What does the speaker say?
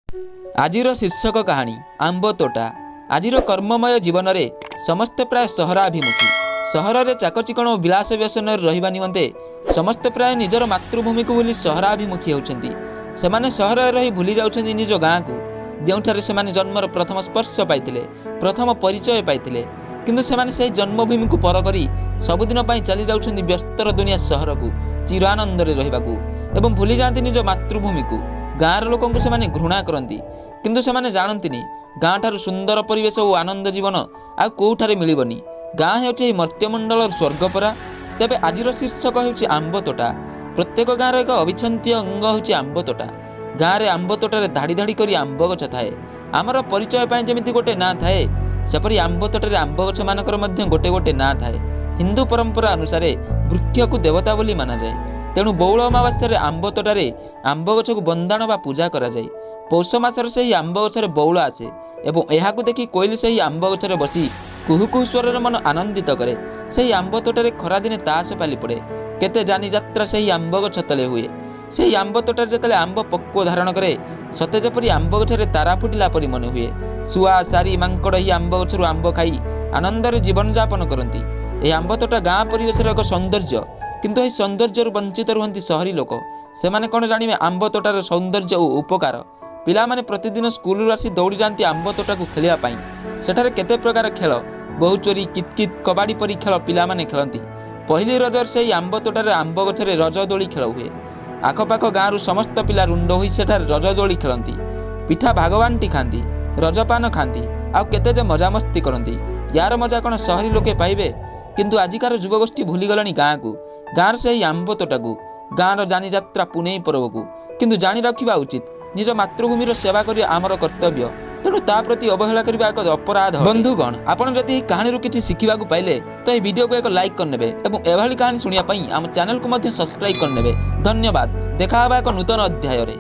ଆଜିର ଶୀର୍ଷକ କାହାଣୀ ଆମ୍ବ ତୋଟା। ଆଜିର କର୍ମମୟ ଜୀବନରେ ସମସ୍ତେ ପ୍ରାୟ ସହରାଭିମୁଖୀ। ସହରରେ ଚାକଚିକଣ ଓ ବିଳାସ ବ୍ୟସନରେ ରହିବା ନିମନ୍ତେ ସମସ୍ତେ ପ୍ରାୟ ନିଜର ମାତୃଭୂମିକୁ ଭୁଲି ସହରାଭିମୁଖୀ ହେଉଛନ୍ତି। ସେମାନେ ସହରରେ ରହି ଭୁଲି ଯାଉଛନ୍ତି ନିଜ ଗାଁକୁ, ଯେଉଁଠାରେ ସେମାନେ ଜନ୍ମର ପ୍ରଥମ ସ୍ପର୍ଶ ପାଇଥିଲେ, ପ୍ରଥମ ପରିଚୟ ପାଇଥିଲେ। କିନ୍ତୁ ସେମାନେ ସେହି ଜନ୍ମଭୂମିକୁ ପର କରି ସବୁଦିନ ପାଇଁ ଚାଲି ଯାଉଛନ୍ତି ବ୍ୟସ୍ତର ଦୁନିଆ ସହରକୁ ଚିର ଆନନ୍ଦରେ ରହିବାକୁ ଏବଂ ଭୁଲି ଯାଆନ୍ତି ନିଜ ମାତୃଭୂମିକୁ। ଗାଁର ଲୋକଙ୍କୁ ସେମାନେ ଘୃଣା କରନ୍ତି, କିନ୍ତୁ ସେମାନେ ଜାଣନ୍ତିନି ଗାଁଠାରୁ ସୁନ୍ଦର ପରିବେଶ ଓ ଆନନ୍ଦ ଜୀବନ ଆଉ କେଉଁଠାରେ ମିଳିବନି। ଗାଁ ହେଉଛି ଏହି ମର୍ତ୍ତ୍ୟମଣ୍ଡଳର ସ୍ୱର୍ଗ ପରା। ତେବେ ଆଜିର ଶୀର୍ଷକ ହେଉଛି ଆମ୍ବ ତୋଟା। ପ୍ରତ୍ୟେକ ଗାଁର ଏକ ଅବିଚ୍ଛେଦ୍ୟ ଅଙ୍ଗ ହେଉଛି ଆମ୍ବ ତୋଟା। ଗାଁରେ ଆମ୍ବ ତୋଟାରେ ଧାଡ଼ି ଧାଡ଼ି କରି ଆମ୍ବ ଗଛ ଥାଏ। ଆମର ପରିଚୟ ପାଇଁ ଯେମିତି ଗୋଟେ ନାଁ ଥାଏ, ସେପରି ଆମ୍ବ ତୋଟାରେ ଆମ୍ବ ଗଛମାନଙ୍କର ମଧ୍ୟ ଗୋଟେ ଗୋଟେ ନାଁ ଥାଏ। ହିନ୍ଦୁ ପରମ୍ପରା ଅନୁସାରେ ବୃକ୍ଷକୁ ଦେବତା ବୋଲି ମାନାଯାଏ। ତେଣୁ ବଉଳ ଅମାବାସ୍ୟାରେ ଆମ୍ବ ତୋଟାରେ ଆମ୍ବ ଗଛକୁ ବନ୍ଦାଣ ବା ପୂଜା କରାଯାଏ। ପୌଷ ମାସରେ ସେହି ଆମ୍ବ ଗଛରେ ବଉଳ ଆସେ ଏବଂ ଏହାକୁ ଦେଖି କୋଇଲି ସେହି ଆମ୍ବ ଗଛରେ ବସି କୁହୁ କୁହୁ ସ୍ୱରରେ ମନ ଆନନ୍ଦିତ କରେ। ସେହି ଆମ୍ବ ତୋଟାରେ ଖରାଦିନେ ତାସ ପାଲି ପଡ଼େ। କେତେ ଯାନି ଯାତ୍ରା ସେହି ଆମ୍ବ ଗଛ ତଳେ ହୁଏ। ସେହି ଆମ୍ବ ତୋଟାରେ ଯେତେବେଳେ ଆମ୍ବ ପକ୍ୱ ଧାରଣ କରେ, ସତେ ଯେପରି ଆମ୍ବ ଗଛରେ ତାରା ଫୁଟିଲା ପରି ମନେ ହୁଏ। ଶୁଆ, ଶାରୀ, ମାଙ୍କଡ଼ ଏହି ଆମ୍ବ ଗଛରୁ ଆମ୍ବ ଖାଇ ଆନନ୍ଦରେ ଜୀବନଯାପନ କରନ୍ତି। ଏହି ଆମ୍ବ ତୋଟା ଗାଁ ପରିବେଶର ଏକ ସୌନ୍ଦର୍ଯ୍ୟ। କିନ୍ତୁ ଏହି ସୌନ୍ଦର୍ଯ୍ୟରୁ ବଞ୍ଚିତ ରୁହନ୍ତି ସହରୀ ଲୋକ। ସେମାନେ କ'ଣ ଜାଣିବେ ଆମ୍ବ ତୋଟାର ସୌନ୍ଦର୍ଯ୍ୟ ଓ ଉପକାର? ପିଲାମାନେ ପ୍ରତିଦିନ ସ୍କୁଲରୁ ଆସି ଦୌଡ଼ି ଯାଆନ୍ତି ଆମ୍ବ ତୋଟାକୁ ଖେଳିବା ପାଇଁ। ସେଠାରେ କେତେ ପ୍ରକାର ଖେଳ, ବୋହୂଚୋରି, କିତକିତ, କବାଡ଼ି ପରି ଖେଳ ପିଲାମାନେ ଖେଳନ୍ତି। ପହିଲି ରଜରେ ସେହି ଆମ୍ବ ତୋଟାରେ ଆମ୍ବ ଗଛରେ ରଜ ଦୋଳି ଖେଳ ହୁଏ। ଆଖପାଖ ଗାଁରୁ ସମସ୍ତ ପିଲା ରୁଣ୍ଡ ହୋଇ ସେଠାରେ ରଜ ଦୋଳି ଖେଳନ୍ତି, ପିଠା ଭାଗବାଣ୍ଟି ଖାଆନ୍ତି, ରଜପାନ ଖାଆନ୍ତି, ଆଉ କେତେ ଯେ ମଜାମସ୍ତି କରନ୍ତି। ୟାର ମଜା କ'ଣ ସହରୀ ଲୋକେ ପାଇବେ? କିନ୍ତୁ ଆଜିକାର ଯୁବଗୋଷ୍ଠୀ ଭୁଲିଗଲେଣି ଗାଁକୁ, ଗାଁର ସେହି ଆମ୍ବ ତୋଟାକୁ, ଗାଁର ଯାନିଯାତ୍ରା ପୁନେଇ ପର୍ବକୁ। କିନ୍ତୁ ଜାଣି ରଖିବା ଉଚିତ, ନିଜ ମାତୃଭୂମିର ସେବା କରିବା ଆମର କର୍ତ୍ତବ୍ୟ। ତେଣୁ ତା ପ୍ରତି ଅବହେଳା କରିବା ଏକ ଅପରାଧ। ବନ୍ଧୁଗଣ, ଆପଣ ଯଦି ଏହି କାହାଣୀରୁ କିଛି ଶିଖିବାକୁ ପାଇଲେ ତ ଏହି ଭିଡ଼ିଓକୁ ଏକ ଲାଇକ୍ କରିନେବେ ଏବଂ ଏଭଳି କାହାଣୀ ଶୁଣିବା ପାଇଁ ଆମ ଚ୍ୟାନେଲକୁ ମଧ୍ୟ ସବସ୍କ୍ରାଇବ୍ କରିନେବେ। ଧନ୍ୟବାଦ। ଦେଖା ହେବା ଏକ ନୂତନ ଅଧ୍ୟାୟରେ।